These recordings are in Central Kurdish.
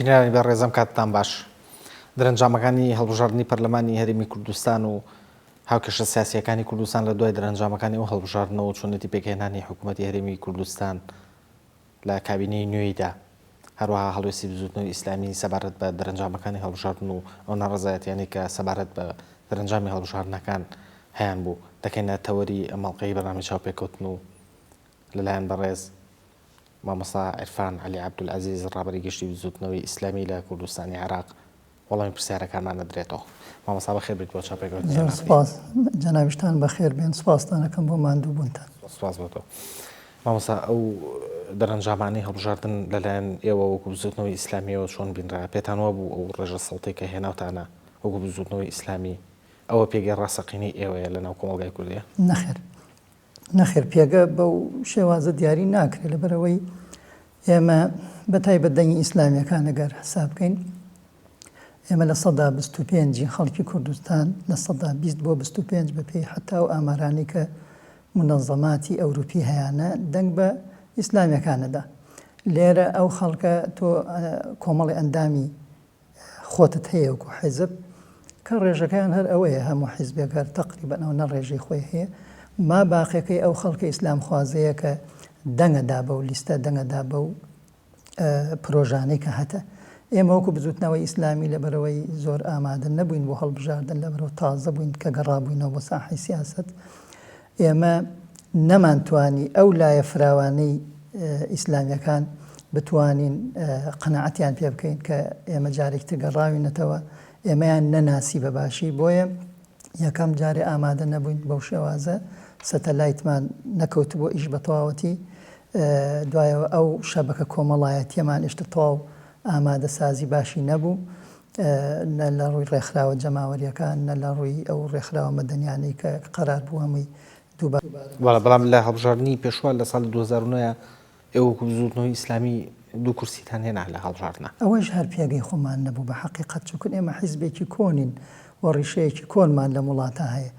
بینەرانی بەڕێزم کاتتان باش. دەرەنجامەکانی هەڵبژاردنی پەرلەمانی هەرێمی کوردستان و هاوکێشە سیاسییەکانی کوردستان لە دوای دەرەنجامەکانی ئەو هەڵبژاردنەوە و چۆنێتی پێکهێنانی حکوومەتی هەرێمی کوردستان لە کابینەی نوێیدا، هەروەها هەڵوێستی بزووتنەوەی ئیسلامی سەبارەت بە دەرەنجامەکانی هەڵبژاردن و ئەو ناڕەزایەتیانەی کە سەبارەت بە دەرەنجامی هەڵبژاردنەکان هەیانبوو، دەکەینە تەوەری ئەم ئەڵقەی بەرنامەی چاوپێکەوتن و لەلایەن بەڕێز مامۆستا عیرفان عەلی عەبدولعەزیز ڕابەری گشتی بزووتنەوەی ئیسلامی لە کوردستانی عێراق وەڵامی پرسیارەکانمان ئەدرێتەوە. مامۆستا بەخێر بێیت بۆ چاوپێکەوتنی زۆر سپاس جەنابیشتان بەخێر بێن سپاستان ئەکەم بۆ ماندووبوونتان. سپاس بۆ تۆ. مامۆستا ئەو دەرەنجامانەی هەڵبژاردن لەلایەن ئێوە وەکو بزووتنەوەی ئیسلامییەوە چۆن بینرا؟ پێتان وابوو ئەو ڕێژە سەوتەی کە هێناوتانە وەکو بزووتنەوەی ئیسلامی ئەوە پێگەی ڕاستەقینەی ئێوەیە لەناو کۆمەڵگای کوردییە؟ نەخێر نەخێر پێگە بەو شێوازە دیاری ناکرێت لەبەرئەوەی ئێمە بە تایبەت دەنگی ئیسلامیەکان ئەگەر حساب بکەین ئێمە 25% ی خەڵکی کوردستان 20% بۆ 25 بەپێی حتا و ئامارانی کە منەظەماتی ئەوروپی هەیانە دەنگ بە ئیسلامیەکانەدا لێرە ئەو خەڵکە تۆ کۆمەڵی ئەندامی خۆتت هەیە وەکو حیزب کە ڕێژەکەیان هەر ئەوەیە هەموو حیزبێک هەر تەقریبەن ئەو نە ڕێژەی خۆی هەیە ما باقیەکەی ئەو خەڵکە ئیسلام خوازەیە کە دەنگە دا بەو لیستە دەنگە دا بەو پرۆژانەی کە هەتە ئێمە وەکو بزوتنەوەی ئیسلامی لەبەرەوەی زۆر ئامادە نەبووین بۆ هەڵبژاردن لەبەرەوە تازە بووین کە گەڕابووینەوە بۆ ساحەی سیاسەت ئێمە نەمانتوانی ئەو لایە فراوانەی ئیسلامیەکان بتوانین قەناعەتیان پێ بکەین کە ئێمە جارێکی تر گەڕاوینەتەوە، ئێمەیان نەناسی بە باشی، بۆیە یەکەم جارێ ئامادە نەبووین بەو شێوازە، سەتەلایتمان نەکەوتبووە ئیش بە تەواوەتی، دوایەوە ئەو شەبەکە کۆمەڵایەتیەمان ئێشتا تەواو ئامادەسازی باشی نەبوو، نە لە ڕووی ڕێکخراوە جەماوەریەکان، نە لە ڕووی ئەو ڕێکخراوە مەدەنیانەی کە قەرار بوو هەمووی دووبارە. بەڵێ، بەڵام لە هەڵبژاردنی پێشووە لە ساڵی 2009 ئێوە وەکو بزووتنەوەی ئیسلامی دوو کورسیتان هێنا لە هەڵبژاردنا. ئەوەش هەر پێگەی خۆمان نەبوو بە حەقیقەت، چونکن ئێمە حیزبێکی کۆنین و ڕیشەیەکی کۆنمان لەم وڵاتە هەیە.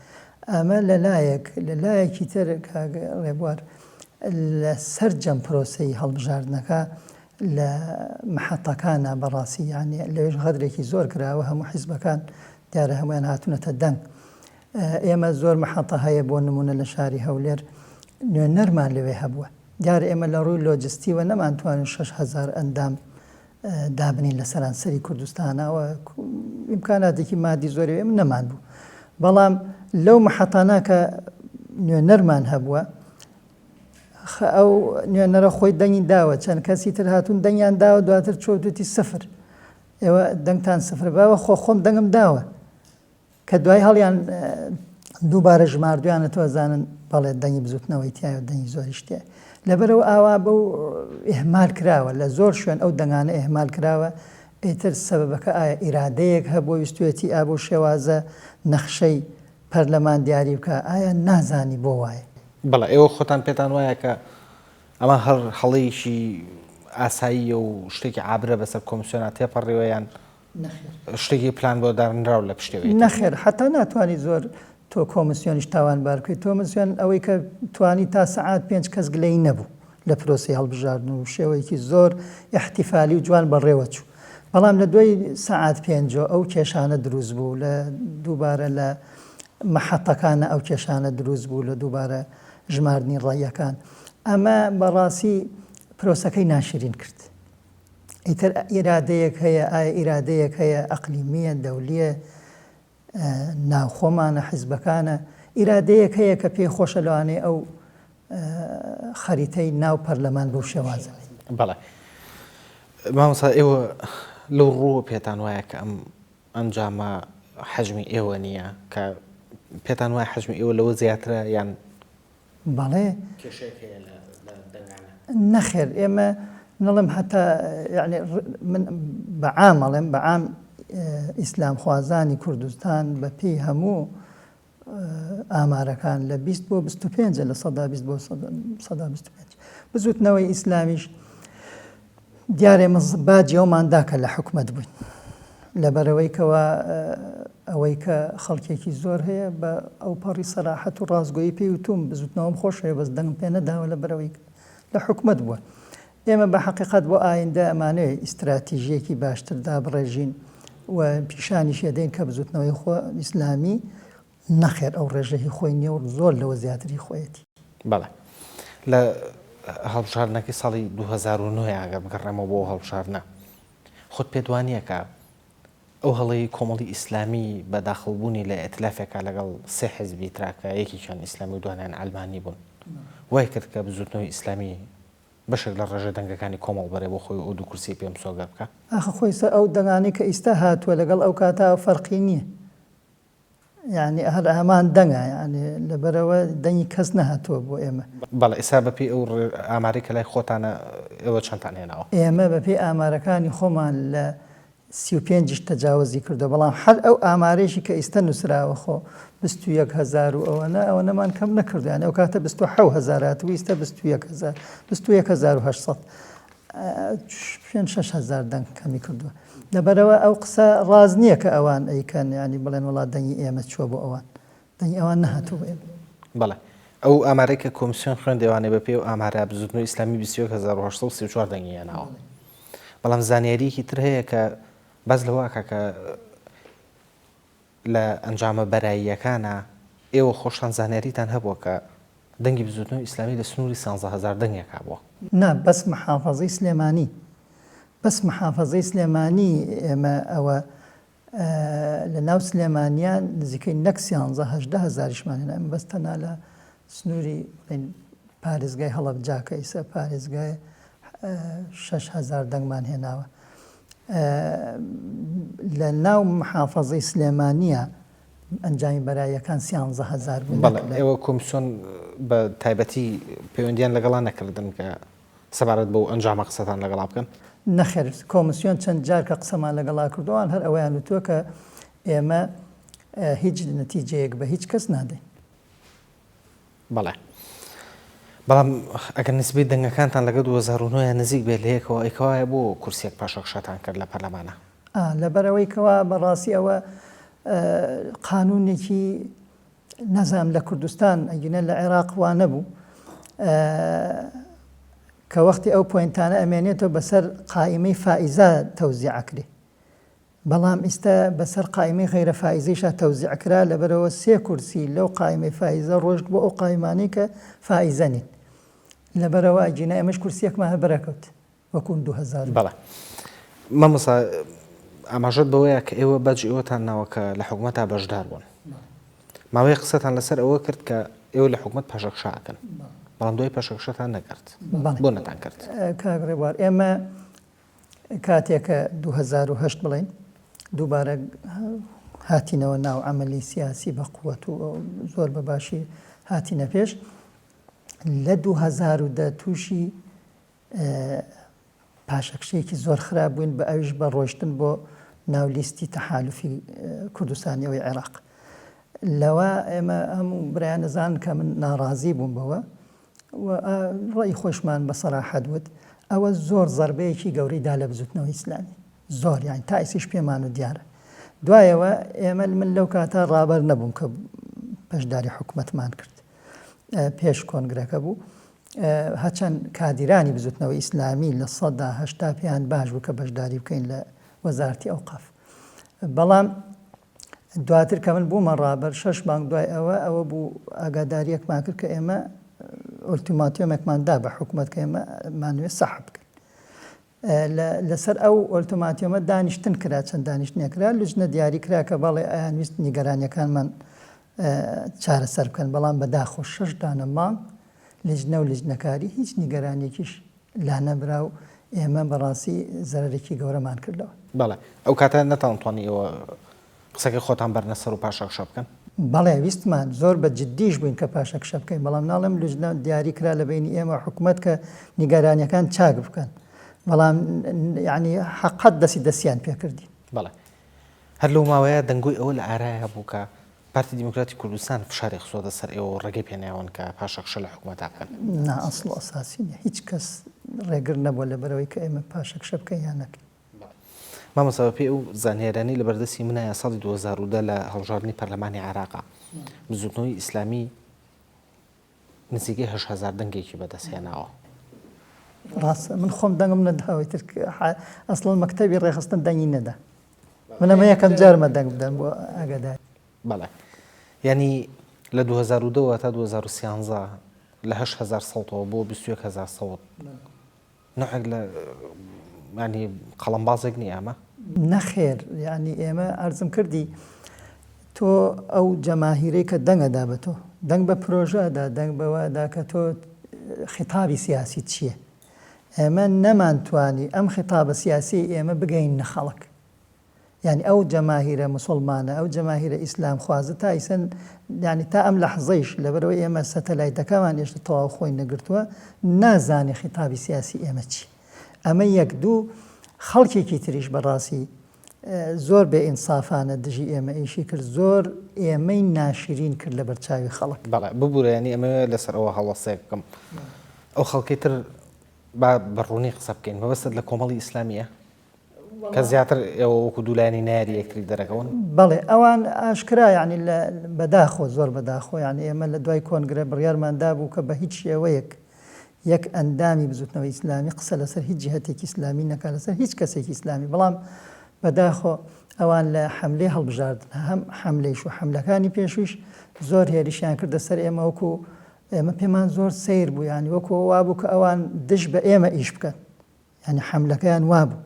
ئەمە لە لایەک، لە لایەکی تر کاک ڕێبوار لە سەرجەم پرۆسەی هەڵبژاردنەکە لە مەحەتەکانا بەڕاستی یانی لەوێش غەدرێکی زۆر کراوە هەموو حیزبەکان دیارە هەموویان هاتوونەتە دەنگ ئێمە زۆر مەحەتە هەیە بۆ نمونە لە شاری هەولێر نوێنەرمان لەوێ هەبووە دیارە ئێمە لە ڕووی لۆجستیوە نەمانتوانی 6000 ئەندام دابنین لە سەرانسەری کوردستانەوە ئیمکاناتێکی مادی زۆری ئێمە نەمان بوو بەڵام لەو مەحەتانە کە نوێنەرمان هەبووە خە ئەو نوێنەرە خۆی دەنگی داوە چەند کەسی تر هاتوون دەنگیان داوە دواتر چۆتوتی سفر ئێوە دەنگتان سفر باوە خۆ خۆم دەنگم داوە کە دوای هەڵیان دووبارە ژماردویانە تۆ زانن بەڵێ دەنگی بزوتنەوەی تایە و دەنگی زۆریش تایە لەبەرەوە ئاوا بەو ئیهمال کراوە لە زۆر شوێن ئەو دەنگانە ئیهمال کراوە ئیتر سەبەبەکە ئایا ئیرادەیەک هەبووە ویستوێتی ئا بەو شێوازە نەخشەی پەرلەمان دیاری بکا ئایا نازانی بۆ وایە؟ بەڵێ ئێوە خۆتان پێتان وایە کە ئەمە هەر هەڵەیەکی ئاساییە و شتێکی عابرە بەسەر کۆمسیۆنا تێپەڕیوە یان شتێکی پلان بۆ دانراو لە پشتەوەی؟ نەخێر حەتا ناتوانی زۆر تۆ کۆمسیۆنیش تاوانبار بکەیت کۆمسیۆن ئەوەی کە توانی تا سەعات پێنج کەس گلەیی نەبوو لە پرۆسەی هەڵبژاردن و شێوەیەکی زۆر ئیحتیفالی و جوان بەڕێوە چوو بەڵام لە دوای سەعات پێنجۆ ئەو کێشانە دروست بوو لە دووبارە لە مەحەتەکانە ئەو کێشانە دروست بوو لە دووبارە ژماردنی ڕەیەکان ئەمە بەڕاستی پرۆسەکەی ناشرین کرد ئیتر ئیرادەیەک هەیە ئایا ئیرادەیەک هەیە ئەقلیمیە دەولیە ناوخۆمانە حیزبەکانە ئیرادەیەک هەیە کە پێی خۆشە لەوانەیە ئەو خەریتەی ناو پەرلەمان بەو شێوازە بێت. بەڵێ مامۆستا ئێوە لەو ڕووە پێتان وایە کە ئەم ئەنجامە حەجمی ئێوە نییە کە پێتان وایە حەجمی ئێوە لەوە زیاترە یان بەڵێ. کێشەیەک هەیە لە دەنگانە؟ نەخێر ئێمە نەڵێم هەتا یعنی من بە عام ئەڵێم بە عام ئیسلامخوازانی کوردستان بە پێی هەموو ئامارەکان لە 20 بۆ 25 لە سەدا 20 بۆ سەدا 25 بزوتنەوەی ئیسلامیش دیارە ئێمە باجی ئەومان دا کە لە حکومەت بووین. لەبەرئەوەی کەوا ئەوەی کە خەڵکێکی زۆر هەیە بە ئەوپەڕی سەراحەت و ڕاستگۆیی پێی وتووم بزوتنەوەم خۆشەوێ بەس دەنگم پێ نەداوە لەبەرئەوەی لە حکومەت بووە. ئێمە بە حەقیقەت بۆ ئایندە ئەمانەوێ ئیستراتیژییەکی باشتر دابڕێژین و پیشانیشی ئەدەین کە بزوتنەوەی خۆ ئیسلامی نەخێر ئەو ڕێژە هی خۆی نییە و زۆر لەوە زیاتر هی خۆیەتی. بەڵێ. لە هەڵبژاردنەکەی ساڵی 2009 ئەگەر بگەڕێمەوە بۆ ئەو هەڵبژاردنە، خۆت پێت وا نییە کە ئەو هەڵەی کۆمەڵی ئیسلامی بە داخڵ بوونی لە ئیتلافێکا لەگەڵ سێ حیزبی ترا کە یەکێکیان ئیسلامی و دوانیان عەلمانی بوون وای کرد کە بزووتنەوەی ئیسلامی بەشێک لە ڕێژەی دەنگەکانی کۆمەڵ بەرێ بۆ خۆی و ئەو دوو کورسیەی پێ مسۆگەر بکا؟ ئاخە خۆی سە ئەو دەنگانەی کە ئیستا هاتووە لەگەڵ ئەو کاتە فەرقی نییە. یانی هەر هەمان دەنگە یانی لەبەرئەوە دەنگی کەس نەهاتووە بۆ ئێمە. بەڵێ ئیستا بە پێی ئەو ئامارەی کە لای خۆتانە ئێوە چەندتان هێناوە؟ ئێمە بە پێی ئامارەکانی خۆمان لە 35 یش تەجاوەزی کردووە بەڵام هەر ئەو ئامارەیشی کە ئیستە نووسراوە خۆ 21 هەزار و ئەوەنە ئەوەنەمان کەم نەکردووە یانی ئەو کاتە 27 هەزار هاتبوو ئیستە 21 هەزار 21 هەزار و 800 پێنج شەش هەزار دەنگ کەمی کردووە لەبەرئەوە ئەو قسە ڕاست نییە کە ئەوان ئەیکەن یانی بڵێن وەڵا دەنگی ئێمە چووە بۆ ئەوان دەنگی ئەوان نەهاتووە بۆ ئێمە. بەڵێ ئەو ئامارەی کە کۆمسیۆن خوێندێوانێ بە پێی ئەو ئامارە بزوتنەوەی ئیسلامی 21834 دەنگی هێناوە بەڵام زانیاریەکی تر هەیە کە باس لەوە ئەکا کە لە ئەنجامە بەراییەکانا ئێوە خۆشتان زانیاریتان هەبووە کە دەنگی بزووتنەوەی ئیسلامی لە سنووری سانزەهەزار دەنگێکا بووە؟ نا بەس محافەزەی سلێمانی بەس محافەزەی سلێمانی ئێمە ئەوە لە ناو سلێمانیا نزیکەی نەک سیانزە 18 هەزاریشمان هێنا ئێمە بەس تەنها لە سنووری بڵێین پارێزگای هەڵەبجە کە ئیسە پارێزگای 6000 دەنگمان هێناوە لە ناو محافەزەی سلێمانییە ئەنجامی بەراییەکان سیانزە هەزار بوو. بەڵێ ئێوە کۆمسیۆن بە تایبەتی پەیوەندیان لەگەڵا نەکردن کە سەبارەت بەو ئەنجامە قسەتان لەگەڵا بکەن؟ نەخێر کۆمسیۆن چەند جار کە قسەمان لەگەڵا کردووە ئەوان هەر ئەوەیان وتووە کە ئێمە هیچ نەتیجەیەک بە هیچ کەس نادەین. بەڵێ بەڵام ئەگەر نسبەی دەنگەکانتان لەگەڵ 2009 یان نزیک بێت لە یەکەوە ئەی کەوایە بۆ کورسیەک پاشەکشەتان کرد لە پەرلەمانە؟ ئا لەبەرئەوەی کەوا بەڕاستی ئەوە قانونێکی نازانم لە کوردستان ئەگینە لە عێراق وا نەبوو کە وەختی ئەو پوینتانە ئەمێنێتەوە بەسەر قائیمەی فائیزە تەوزیع ئەکرێ بەڵام ئیستا بەسەر قائیمەی غەیرە فائیزەیشا تەوزیع کرا لەبەرئەوە سێ کورسی لەو قائیمەی فائیزە ڕۆشت بۆ ئەو قائیمانەی کە فائیزە نین لەبەرئەوە ئەگینا ئێمەش کورسیەکمان هەر بەرەکەوت وەکوون 2000 بەڵێ مامۆستا ئاماژەت بەوەیە کە ئێوە باجی ئەوەتان ناوە کە لە حکومەتا بەشدار بوون ماوەیە قسەتان لەسەر ئەوە کرد کە ئێوە لە حکومەت پاشەکشە ئەکەن بەڵام دوای پاشەکشەتان نەکرد بۆ نەتان کرد؟ کاک ڕێبوار ئێمە کاتێک کە 2008 بڵێین دووبارە هاتینەوە ناو عەمەلی سیاسی بە قوت و زۆر بە باشی هاتینە پێش لە 2010 تووشی پاشەکشەیەکی زۆر خراپ بووین بە ئەویش بە ڕۆشتن بۆ ناو لیستی تەحالفی کوردستانی ئەوەی عێراق لەوە ئێمە هەموو برایان نەزان کە من ناڕازی بووم بەوە و ڕەئی خۆشمان بە سەراحەت وت، ئەوە زۆر زەربەیەکی گەورەی دا لە بزوتنەوەی ئیسلامی، زۆر یانی تا ئیستیش پێمان و دیارە. دوایەوە ئێمە من لەو کاتە ڕابەر نەبووم کە بەشداری حکومەتمان کرد، پێش کۆنگرەکە بوو، هەچەند کادیرانی بزوتنەوەی ئیسلامی 80% پێیان باش بوو کە بەشداری بکەین لە وەزارەتی ئەوقاف، بەڵام دواتر کە من بوومە ڕابەر شەش مانگ دوای ئەوە ئەوە بوو ئاگاداریەکمان کرد کە ئێمە ئۆلتیماتۆمێکمان دا بە حکوومەت کە ئێمە مانوێ سەحب بکەین لەسەر ئەو ئۆلتۆماتیۆمە دانیشتن کرا چەند دانیشتنێک کرا لجنە دیاری کرا کە بەڵێ ئەیان ویست نیگەرانیەکانمان چارەسەر بکەن بەڵام بەداخۆ شەش دانە مانگ لجنە و لجنەکاری هیچ نیگەرانیەکیش لانەبرا و ئێمە بەڕاستی زەرەرێکی گەورەمان کردەوە. بەڵێ. ئەو کاتە نەتانتوانی ئێوە قسەکەی خۆتان بەرنە سەر و پاشەکشە بکەن؟ بەڵێ ویستمان، زۆر بە جددیش بووین کە پاشەکشە بکەین، بەڵام ناڵێم لوجنە دیاری کرا لە بەینی ئێمە و حکومەت کە نیگەرانییەکان چاک بکەن، بەڵام یەعنی حەقەت دەستی دەستیان پێ کردین. بەڵێ. هەر لەو ماوەیە دەنگۆی ئەوە لە ئارایا بوو کە پارتی دیموکراتی کوردستان فشاری خستۆتە سەر ئێوە و ڕێگەی پێ ناون کە پاشەکشە لە حکومەتا بکەن. نا ئەسڵ و ئەساسی نیە هیچ کەس ڕێگر نەبووە لەبەرئەوەی کە ئێمە پاشەکشە بکەین یان نەکەین. مامۆستا بەپێی ئەو زانیاریانەی لەبەردەستی منایە ساڵی 2010 لە هەڵبژاردنی پەرلەمانی عێراقا بزوتنەوەی ئیسلامی نزیکەی 8000 دەنگێکی بەدەستهێناوە. ڕاستە من خۆم دەنگم نەداوە ئیتر ئەسڵەن مەکتەبی ڕێکخستن دەنگی نەدا من ئەمە یەکەم جارمە دەنگ بدەم بۆ ئاگادار. بەڵێ یانی لە 2010 وە تا 2013 لە 8000 سەوتەوە بۆ 21000 سەوت نوعێک لە ینی قەڵەمبازێک نییە ئەمە؟ نەخێر یانی ئێمە عەرزم کردی تۆ ئەو جەماهیرەی کە دەنگ ئەدا بە تۆ دەنگ بە پرۆژە ئەدا دەنگ بەوە ئەدا کە تۆ خیتابی سیاسیت چییە ئێمە نەمانتوانی ئەم خیتابە سیاسیەی ئێمە بگەیننە خەڵک یانی ئەو جەماهیرە موسوڵمانە، ئەو جەماهیرە ئیسلام خوازە تا ئیسە یانی تا ئەم لەحزەیش لەبەرئەوەی ئێمە سەتەلایتەکەمان ئێشتا تەواو خۆی نەگرتووە نازانێ خیتابی سیاسی ئێمە چیە. ئەمە یەک دوو خەڵکێکی تریش بەڕاستی زۆر بێ ئینسافانە دژی ئێمە ئیشی کرد زۆر ئێمەی ناشرین کرد لەبەر چاوی خەڵک. بەڵێ ببورە یانی ئەمەوێ لەسەر ئەوە هەڵوەستەیەک بکەم ئەو خەڵکەی تر با بە ڕوونی قسە بکەین مەبەستت لە کۆمەڵی ئیسلامییە؟ کە زیاتر ئێوە وەکو دوو لایەنی نەیاری یەکتری دەرەکەون؟ بەڵێ ئەوان ئاشکرا یانی لە بەداخۆ زۆر بەداخۆ یانی ئێمە لە دوای کۆنگرە بڕیارمان دابوو کە بە هیچ شێوەیەک یەک ئەندامی بزوتنەوەی ئیسلامی قسە لەسەر هیچ جیهەتێکی ئیسلامی نەکا لەسەر هیچ کەسێکی ئیسلامی بەڵام بەداخۆ ئەوان لە حەملەی هەڵبژاردن هەم حەملەیش و حەملەکانی پێشویش زۆر هێرشیان کردە سەر ئێمە وەکو ئێمە پێمان زۆر سەیر بوو یانی وەکو وابوو کە ئەوان دژ بە ئێمە ئیش بکەن یانی حەملەکەیان وابوو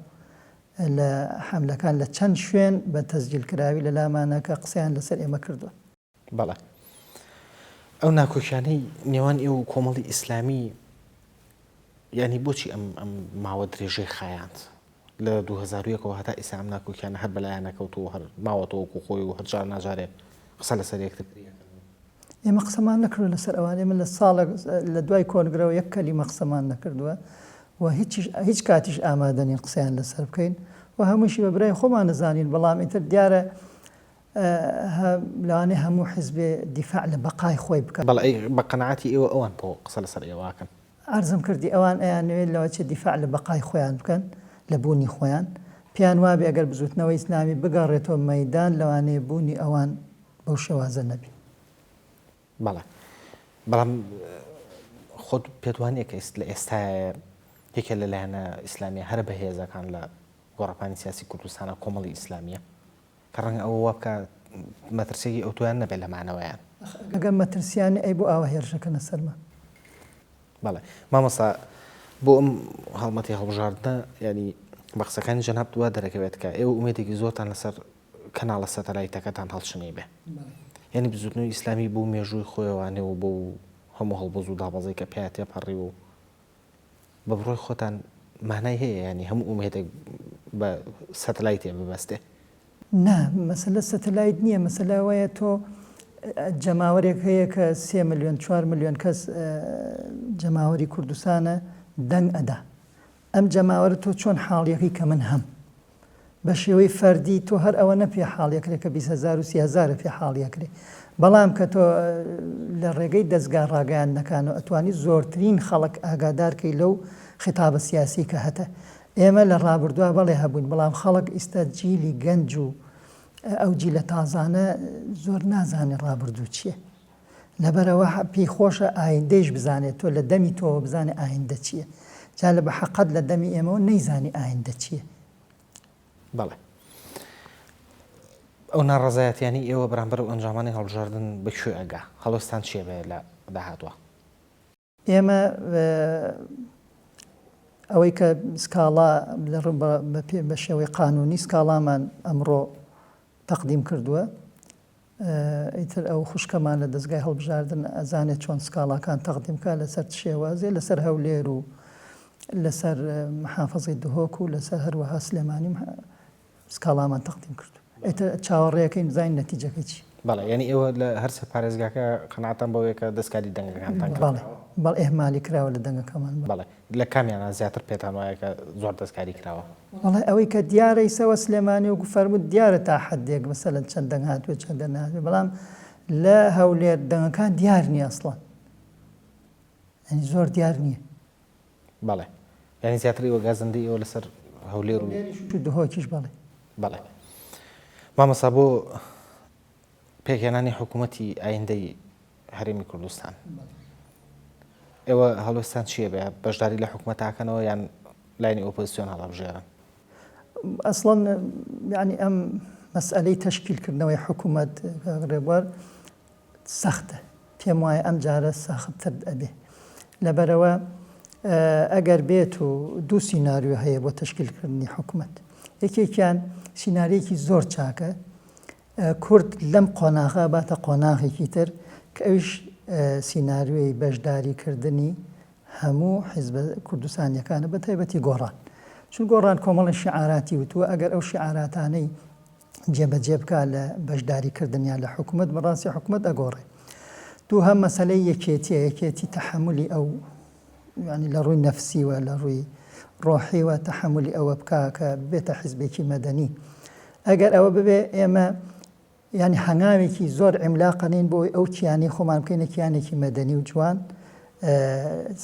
لە حەملەکان لە چەند شوێن بە تەسجیل کراوی لە لامانە کە قسەیان لەسەر ئێمە کردووە. بەڵێ. ئەو ناکۆکیانەی نێوان ئێوە و کۆمەڵی ئیسلامی یانی بۆچی ئەم ئەم ماوە درێژەی خایاند؟ لە 2001 ەوە هەتا ئیستا ئەم ناکۆکیانە هەر بەلایان نەکەوتووە و هەر ماوەتەوە وەکوو خۆی و هەر جار ناجارێ قسە لەسەر یەکتر ئەکەن. ئێمە قسەمان نەکردوە لەسەر ئەوان ئێمە لە ساڵێک لە دوای کۆنگرەوە یەک کەلیمە قسەمان نەکردووە و هیچیش هیچ کاتیش ئامادە نین قسەیان لەسەر بکەین و هەمووشی بە برای خۆمان دەزانین بەڵام ئیتر دیارە لەوانەیە هەموو حزبێ دیفاع لە بەقای خۆی بکات. بەڵێ ئەی بە قەناعەتی ئێوە ئەوان بۆ قسە لەسەر ئێوە ئەکەن؟ عەرزم کردی ئەوان ئەیانەوێت لەوەچێ دیفاع لە بەقای خۆیان بکەن لە بوونی خۆیان پێیان وابێ ئەگەر بزوتنەوەی ئیسلامی بگەڕێتەوە مەیدان لەوانەیە بوونی ئەوان بەو شێوازە نەبێ. بەڵێ بەڵام خۆت پێت وا نییە کە لە ئێستایا یەکێ لە لایەنە ئیسلامیە هەرە بەهێزەکان لە گۆڕەپانی سیاسی کوردستانە کۆمەڵی ئیسلامیە کە ڕەنگە ئەوە وا بکا مەترسیەکی ئەوتۆیان نەبێت لە مانەوەیان. ئەگەر مەترسیان نیە ئەی بۆ ئاوا هێرشەکەنە سەرمان؟ بەڵێ مامۆستا بۆ ئەم هەڵمەتی هەڵبژاردنە یانی بە قسەکانی جەنابت وا دەرەکەوێت کە ئێوە ئومێدێکی زۆرتان لەسەر کەناڵە سەتەلایتەکەتان هەڵچنیبێ یانی بزوتنەوەی ئیسلامی بۆ مێژووی خۆیەوانێ و بۆ هەموو هەڵبەز و دابەزەی کە پیا تێپەڕی و بە بڕۆی خۆتان مانای هەیە ینی هەموو ئومێدێک بە سەتەلایتێ ببەستێ؟ نا مەسەلە سەتەلایت نییە مەسەلە ئەوەیە تۆ جەماوەرێک هەیە کە سێ ملیۆن چوار ملیۆن کەس جەماوەری کوردستانە دەنگ ئەدا ئەم جەماوەرە تۆ چۆن حاڵیەکەی کە من هەم بە شێوەی فەردی تۆ هەر ئەوەنە پێ حاڵی ئەکرێ کە 20 هەزار و 30 هەزارە پێ حاڵی ئەکرێ بەڵام کە تۆ لە ڕێگەی دەزگا ڕاگەیاندنەکانەوە ئەتوانی زۆرترین خەڵک ئاگادار کەی لەو خیتابە سیاسی کە هەتە ئێمە لە ڕابردووا بەڵێ هەبووین بەڵام خەڵک ئیستا جیلی گەنج و ئەو جیلە تازانە زۆر نازانێ ڕابردوو چییە لەبەرئەوە پێی خۆشە ئایندەیش بزانێت تۆ لە دەمی تۆوە بزانێ ئایندە چییە جا لە بە حەقەت لە دەمی ئێمەوە نەیزانی ئایندە چییە. بەڵێ. ئەو ناڕەزایەتیانەی ئێوە بەرامبەر ئەو ئەنجامانەی هەڵبژاردن بە کوێ ئەگا؟ هەڵوێستان چییە بێ لە داهاتووە؟ ئێمە ئەوەی کە سکاڵا لە بە شێوەی قانونی سکاڵامان ئەمڕۆ تەقدیم کردووە ئیتر ئەو خوشکەمان لە دەزگای هەڵبژاردن ئەزانێت چۆن سکاڵاکان تەقدیم بکات لەسەر چ شێوازێ لەسەر هەولێر و لەسەر محافزەی دهۆک و لەسەر هەروەها سلێمانی سکاڵامان تەقدیم کردو ئیتر چاوەڕێەکەین بزانین نەتیجەکەی چی. بەڵێ یانی ئێوە لە هەر سێ پارێزگاکە قەناعەتان بەوەیە کە دەستکاری دەنگەکانتان کراوە؟ بەڵێ بەڵێ ئیهمالی کراوە لە دەنگەکەمان. بەڵێ لە کامیانە زیاتر پێتان وایە کە زۆر دەستکاری کراوە؟ وەڵای ئەوەی کە دیارە ئیسەوە سلێمانی وەکو فەرمووت دیارە تا حەدێک مەسەلەن چەند دەنگ هاتووە چەند دەنگ نەهاتووە بەڵام لە هەولێر دەنگەکان دیار نییە ئەسڵەن یانی زۆر دیار نییە. بەڵێ یانی زیاتر ئێوە گازەندەی ئێوە لەسەر هەولێر و و دهۆکیش بەڵێ. بەڵێ مامۆستا بۆ پێکهێنانی حکوومەتی ئایندەی هەرێمی کوردستان. ئێوە هەڵوێستان چییە بێ بەشداری لە حکومەتاکەنەوە یان لایەنی ئۆپۆزسیۆن هەڵەبژێرن؟ ئەسڵەن یانی ئەم مەسئەلەی تەشکیلکردنەوەی حکوومەت کاک ڕێبوار سەختە پێم وایە ئەم جارە سەختتر ئەبێ لەبەرەوە ئەگەر بێت و دوو سیناریۆ هەیە بۆ تەشکیلکردنی حکوومەت یەکێکیان سیناریەکی زۆر چاکە کورد لەم قۆناغە باتە قۆناغێکی تر کە ئەویش سیناریۆی بەشداریکردنی هەموو حیزبە کوردستانیەکانە بە تایبەتی گۆڕان چون گۆڕان کۆمەڵی شیعاراتی وتووە ئەگەر ئەو شیعاراتانەی جێبەجێ بکا لە بەشداری کردنیان لە حکوومەت بەڕاستی حکوومەت ئەگۆڕێ دووهەم مەسەلەی یەکێتیە یەکێتی تەحەمولی ئەو یعنی لە ڕووی نەفسیوە لە ڕووی ڕۆحیوە تەحەمولی ئەوە بکا کە ببێتە حیزبێکی مەدەنی ئەگەر ئەوە ببێ ئێمە یانی هەنگاوێکی زۆر عیملاقە نین بۆ ئەوەی ئەو کیانەی خۆمان بکەینە کیانێکی مەدەنی و جوان،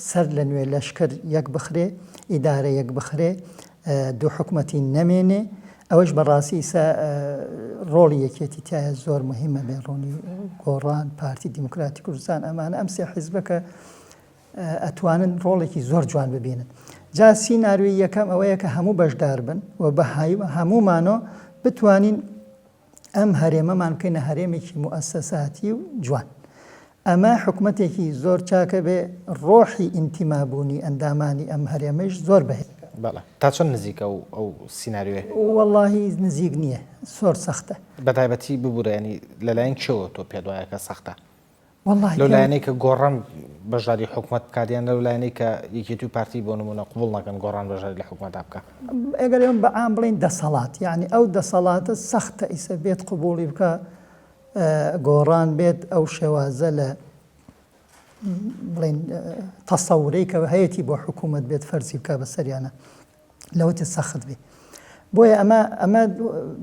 سەر لە نوێ لەشکر یەک بخرێ، ئیدارە یەک بخرێ، دوو حکومەتی نەمێنێ، ئەوەش بە ڕاستی ئیسا ڕۆڵی یەکێتی تایە زۆر مهمە بێ ڕۆڵی گۆڕان، پارتی دیموکراتی کوردستان ئەمانە ئەم سێ حیزبە کە ئەتوانن ڕۆڵێکی زۆر جوان ببینن. جا سیناریۆی یەکەم ئەوەیە کە هەموو بەشدار بن و بە هەموومانۆ بتوانین ئەم هەرێمەمان بکەینە هەرێمێکی موئەسەساتی و جوان. ئەمە حکومەتێکی زۆر چاکە بێ ڕۆحی ئینتیمابوونی ئەندامانی ئەم هەرێمەیش زۆر بەهێز بکات. بەڵێ. تا چەند نزیکە ئەو ئەو سیناریۆیە؟ وەڵاهی نزیک نییە. زۆر سەختە. بەتایبەتی ببورە یانی لەلایەن کێوە تۆ پێت وایە کە سەختە؟ وەڵاهی لەو لایەنەی کە گۆڕان بەشداری حکومەت بکات یان لەو لایەنەی کە یەکێتی و پارتی بۆ نمونە قبوڵ نەکەن گۆڕان بەشداری لە حکومەتا بکا؟ ئەگەر ئێمە بە عام بڵێین دەسەڵات یانی ئەو دەسەڵاتە سەختە ئیسە بێت قبوڵی بکا گۆڕان بێت ئەو شێوازە لە بڵێن تەسەورەی کە هەیەتی بۆ حکوومەت بێت فەرزی بکا بە سەریانە لەوەتێ سەخت بێ بۆیە ئەمە ئەمە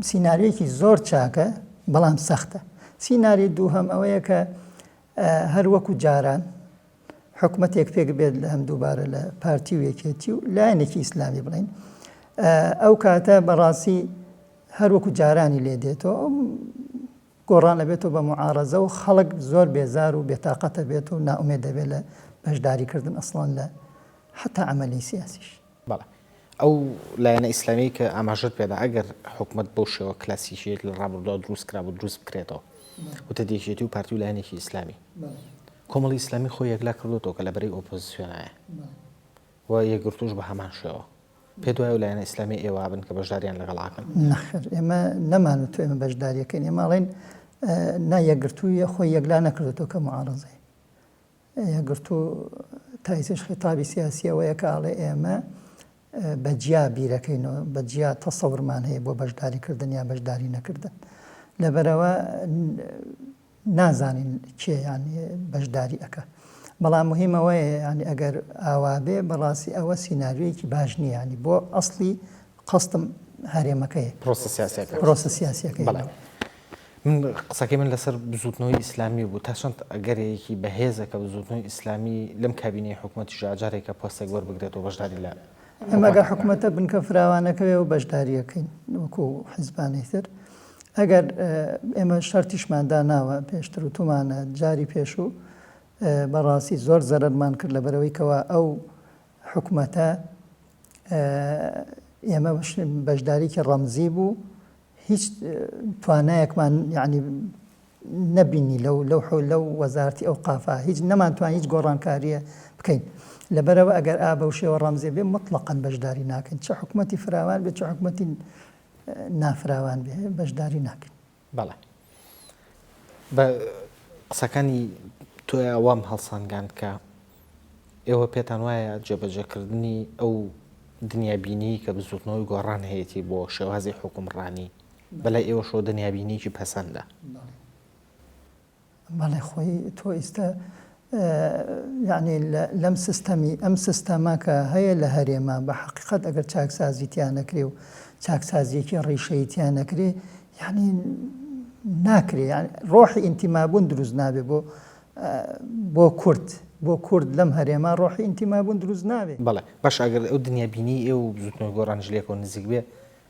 سیناریۆیەکی زۆر چاکە بەڵام سەختە سیناری دووهەم ئەوەیە کە هەر وەکو جاران حکومەتێک پێک بێت لە هەم دووبارە لە پارتی و یەکێتی و لایەنێکی ئیسلامی بڵین ئەو کاتە بەڕاستی هەر وەکو جارانی لێ دێتەوە گۆڕان ئەبێتەوە بە معارەزە و خەڵک زۆر بێزار و بێتاقەتە بێت و نائومێد دەبێت لە بەشداریکردن ئەسڵەن لە حتا عەمەلی سیاسیش. بەڵێ. ئەو لایەنە ئیسلامیەی کە ئاماژەت پێدا ئەگەر حکومەت بەو شێوە کلاسیکیەی لە ڕابردووە دروست کرابوو دروست بکرێتەوە وتت یەکێتی و پارتی و لایەنێکی ئیسلامی کۆمەڵی ئیسلامی خۆی یەکلا کردوەوە کە لە بەرەی ئۆپۆزیسیۆنایە و یەکگرتووش بە هەمان شێوە پێت وایە ئەو لایەنە ئیسلامیە ئێوە بن کە بەشداریان لەگەڵ ئەکەن؟ نەخێر ئێمە نەمان وتووە ئێمە بەشداری ئەکەین ئێمە ئەڵێین نا یەکگرتوویە خۆی یەکلا نەکردۆتەوە کە موعارەزەیە یەکگرتوو تا ئیسەش خیتابی سیاسی ئەوەیە کە ئەڵێ ئێمە بە جیا بیرەکەینەوە بە جیا تەسەورمان هەیە بۆ بەشداریکردن یا بەشداری نەکردن لەبەرەوە نازانین کێ یانی بەشداری ئەکا بەڵام مهم ئەوەیە یانی ئەگەر ئاوا بێ بەڕاستی ئەوە سیناریۆیەکی باش نییە یانی بۆ ئەسڵی قەستم هەرێمەکەیە پرۆسە سیاسیەکە پرۆسە سیاسیەکەی بەڵێ من قسەکەی من لەسەر بزوتنەوەی ئیسلامی بوو تا چەند ئەگەرێکی بەهێزە کە بزوتنەوەی ئیسلامی لەم کابینەی حکوومەتیشا جارێکە پۆستێک وەربگرێت و بەشداری لە ئێمە ئەگەر حکوومەتە بنکە فراوانەکەوێ و بەشداریەکەین وەکو حیزبانی تر ئەگەر ئێمە شەرتیشمان داناوە پێشتر وتومانە جاری پێشوو بەڕاستی زۆر زەرەرمان کرد لەبەرەوەی کەوا ئەو حکومەتە ئێمە بەشداریکی ڕەمزی بوو هیچ توانایەکمان یعنی نەبینی لەو لەو لەو وەزارتی ئەو قافا هیچ نەمانتوان هیچ گۆڕانکاریە بکەین لەبەرەوە ئەگەر ئا بەو شێوە ڕەمزێ بێ مطلقاً بەشداری ناکەین چ حکومەتی فراوان بێت چ حکومەتی نافراوان بێ بەشداری ناکەین. بەڵێ بە قسەکانی تۆیا وام هەڵسەنگاند کە ئێوە پێتان وایە جێبەجێکردنی ئەو دنیابینیی کە بزوتنەوەی گۆڕان هەیەتی بۆ شێوازی حوکمڕانی بەلای ئێوەشەوە دنیابینیی پەسەندە؟ بەڵێ خۆی تۆ ئیستا یعنی لەم سیستەمی ئەم سیستەمە کە هەیە لە هەرێمە بە حقیقت ئەگەر چاکسازی تیا نەکرێ و چاکسازیەکی ڕیشەیی تیا نەکرێ یعنی ناکرێ یعنی ڕۆحی ئینتیمابوون دروست نابێ بۆ بۆ کورد بۆ کورد لەم هەرێمە ڕۆحی ئینتیمابوون دروست نابێ. بەڵێ باشە ئەگەر ئەو دنیابینیی ئێوە و بزووتنەوەی گۆڕانیش لێکەوە نزیک بێ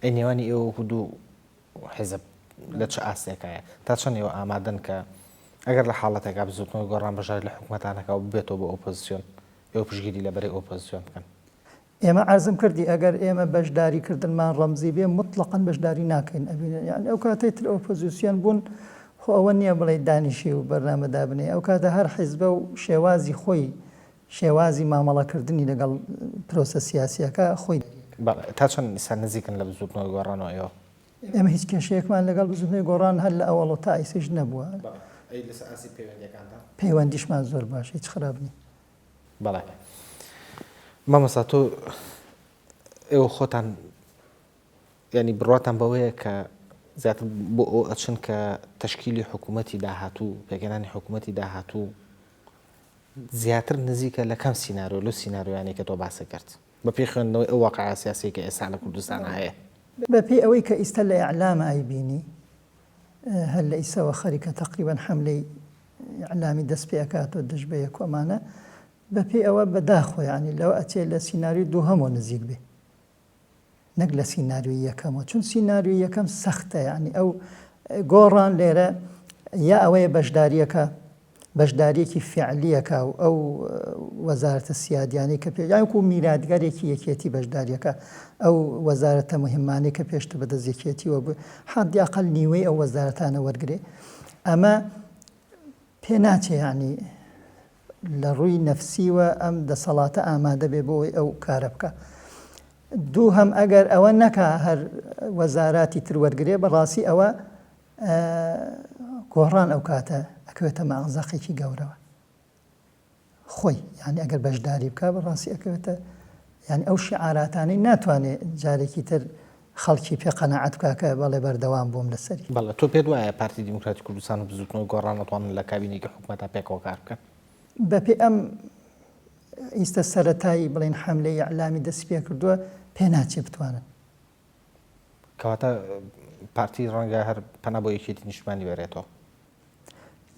ئەی نێوانی ئێوە وەکوو دوو حیزب لە چ ئاستێکایە؟ تا چەند ئێوە ئامادەن کە ئەگەر لە حاڵەتێکا بزووتنەوەی گۆڕان بەشداری لە حکومەتا نەکا و ببێتەوە بە ئۆپۆزسیۆن؟ ئێوە پشتگیری لە بەرەی ئۆپۆزسیۆن بکەن؟ ئێمە عەرزم کردی ئەگەر ئێمە بەشداری کردنمان ڕەمزی بێ موتڵەقەن بەشداری ناکەین ئەبینن یانی ئەو کاتەی تر ئۆپۆزیسیۆن بوون خۆ ئەوە نییە بڵێی دانیشی و بەرنامە دابنێی ئەو کاتە هەر حیزبە و شێوازی خۆی شێوازی مامەڵە کردنی لەگەڵ پرۆسە سیاسیەکە خۆی بەڵێ تا چەند ئیستا نزیکن لە بزووتنەوەی گۆڕانەوە ئێوە؟ ئێمە هیچ کێشەیەکمان لەگەڵ بزووتنەوەی گۆڕان هەر لە ئەوەڵەوە تا ئیستەیش نەبووە. بەڵێ ئەی لەسەر ئاستی پەیوەندیەکانتان؟ پەیوەندیشمان زۆر باشە هیچ خراپ نییە. بەڵێ مامۆستا تۆ ئێوە خۆتان یانی بڕواتان بەوەیە کە زیاتر بۆ ئەو ئەچن کە تەشکیلی حکوومەتی داهاتوو پێکهێنانی حکوومەتی داهاتوو زیاتر نزیکە لە کەم سیناریۆ لەو سیناریۆیانەی کە تۆ باست کرد بە پێی خوێندنەوەی ئەو واقعە سیاسیەی کە ئێستا لە کوردستانا هەیە. بە پێی ئەوەی کە ئیستا لە ئیعلاما ئەیبینی هەر لە ئیسەوە خەریکە تەقریبەن حەملەی ئیعلامی دەست پێ ئەکاتەوە دژ بە یەک و ئەمانە بە پێی ئەوە بە داخۆ یانی لەوە ئەچێ لە سیناریۆی دووهەمەوە نزیک بێ نەک لە سیناریۆی یەکەمەوە چون سیناریۆی یەکەم سەختە یانی ئەو گۆڕان لێرە یا ئەوەیە بەشداریەکە بەشداریەکی فعلیەکە و ئەو وەزارەتە سیادیانەی کە پێ یاکو میراتگەرێکی یەکێتی بەشداریەکە ئەو وەزارەتە مهمانەی کە پێشتر بەدەست یەکێتیوە بوو حەدی ئەقل نیوەی ئەو وەزارەتانە وەرگێ ئەمە پێ ناچێ یانی لە ڕووی نەفسیوە ئەم دەسەڵاتە ئامادە بێ بۆ ئەوەی ئەو کارە بکا. دووهەم ئەگەر ئەوە نەکا هەر وەزاراتی تر وەرگرێ بەڕاستی ئەوە گۆڕان ئەو کاتە ئەکەوێتە مەئزەقێکی گەورەوە. خۆی یانی ئەگەر بەشداری بکا بەڕاستی ئەکەوێتە یانی ئەو شیعاراتانەی ناتوانێ جارێکی تر خەڵکی پێ قەناعەت بکا کە بەڵێ بەردەوام بووم لەسەری. بەڵێ تۆ پێت وایە پارتی دیموکراتی کوردستان و بزووتنەوەی گۆڕان ئەتوانن لە کابینەیەکی حکومەتا پێکەوە کار بکەن؟ بەپێی ئەم ئیستە سەرەتای بڵێین حەملەی ئیعلامی دەستی پێکردووە پێ ناچێ بتوانن. کەواتە پارتی ڕەنگە هەر پەنا بۆ یەکێتی نیشتمانی بەرێتەوە.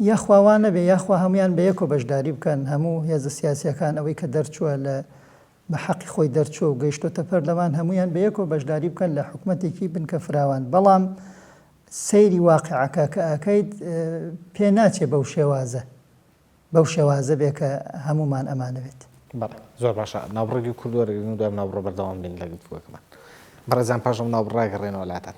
یاخوا وا نەبێ یاخوا هەموویان بەیەکەوە بەشداری بکەن هەموو هێزە سیاسیەکان ئەوەی کە دەرچووە لە بە حەقی خۆی دەرچووە و گەیشتۆتە پەرلەمان هەموویان بەیەکەوە بەشداری بکەن لە حکومەتێکی بنکە فراوان بەڵام سەیری واقیعەکە کە ئەکەیت پێ ناچێ بەو شێوازە بەو شێوازە بێ کە هەموومان ئەمانەوێت. بەڵێ زۆر باشە ناوبڕێکی کورت وەرەگرین و دوای ناوبڕە بەردەوام بین لە گفتوگۆکەمان. بەڕێزان پاش ئەم ناوبڕە ئەگەڕێنەوە لاتان.